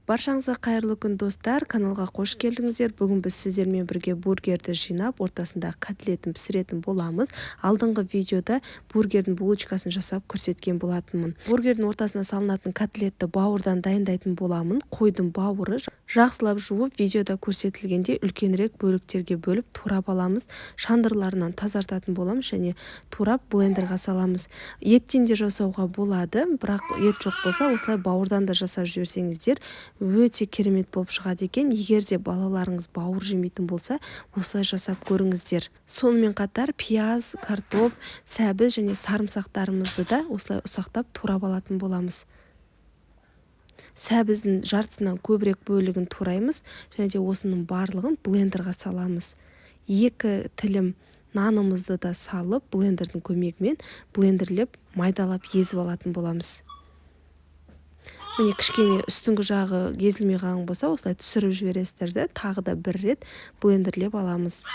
Баршаңызға қайырлы күн, достар! Каналға қош келдіңіздер! Бүгін біз сіздермен бірге бургерді жинап, ортасындағы котлетін пісіретін боламыз. Алдыңғы видеода бургердің булочкасын жасап көрсеткен болатынмын. Бургердің ортасына салынатын котлетті бауырдан дайындайтын боламын. Қойдың бауыры, жақсылап жуып, видеода көрсетілгендей үлкенірек бөліктерге бөліп, турап аламыз. Шандырларынан тазартатын боламыз және турап, блендерға саламыз. Еттен де жасауға болады, бірақ ет жоқ болса, осылай бауырдан да жасап жіберсеңіздер, өте керемет болып шығады екен. Егер де балаларыңыз бауыр жемейтін болса, осылай жасап көріңіздер. Сонымен қатар пияз, картоп, сәбіз және сарымсақтарымызды да осылай ұсақтап турап алатын боламыз. Сәбіздің жартысынан көбірек бөлігін тураймыз және де осының барлығын блендерға саламыз. 2 тілім нанымызды да салып, блендердің көмегімен блендерлеп, майдалап, езіп алатын боламыз. Міне, кішкене үстіңгі жағы езілмей қалған болса, осылай түсіріп жібересіздер де, тағы да бір рет блендерлеп аламыз.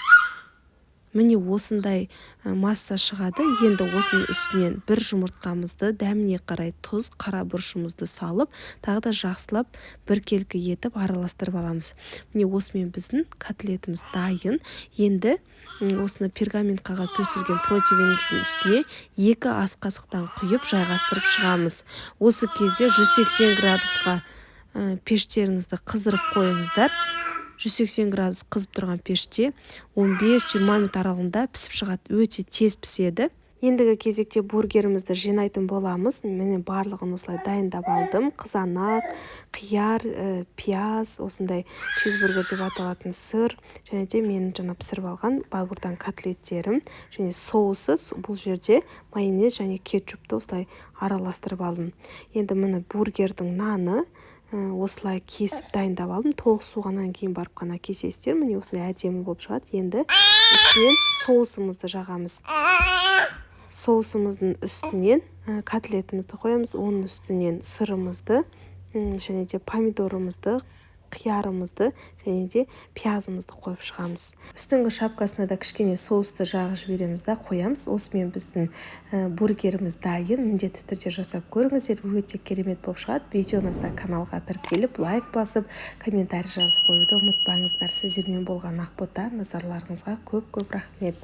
Міне, осындай масса шығады. Енді осының үстінен бір жұмыртқамызды, дәміне қарай тұз, қара бұрышымызды салып, тағы да жақсылап біркелкі етіп араластырып аламыз. Міне, осымен біздің котлетіміз дайын. Енді осыны пергамент қағаз төселген противеніміздің үстіне 2 ас қасықтан құйып, жайғастырып шығамыз. Осы кезде 180 градусқа пештеріңізді қыздырып қойыңыздар. 180 градус қызып тұрған пеште 15-20 минут аралығында пісіп шығады, өте тез піседі. Ендігі кезекте бургерімізді жинайтын боламыз. Міне, барлығын осылай дайындап алдым: қызанақ, қияр, пияз, осындай чизбургер деп аталатын сыр және де менің жаңа пісіріп алған бауырдан котлеттерім және соусы. Бұл жерде майонез және кетчупты осылай араластырып алдым. Енді, міне, бургердің наны, осылай кесіп дайындап алдым. Толық суығаннан кейін барып қана кесесіздер. Міне, осындай әдемі болып шығады. Енді үстінен соусымызды жағамыз. Соусымыздың үстінен котлетімізді қоямыз, оның үстінен сырымызды және де помидорымызды, қиярымызды және де пиязымызды қойып шығамыз. Үстіңгі шапкасына да кішкене соусты жағып жібереміз да қоямыз. Осымен біздің бургеріміз дайын. Міндетті түрде жасап көріңіздер, өте керемет болып шығады. Видео ұнаса, каналға тіркеліп, лайк басып, комментарий жазып қоюды ұмытпаңыздар. Сіздермен болған Ақбота. Назарларыңызға көп көп рахмет!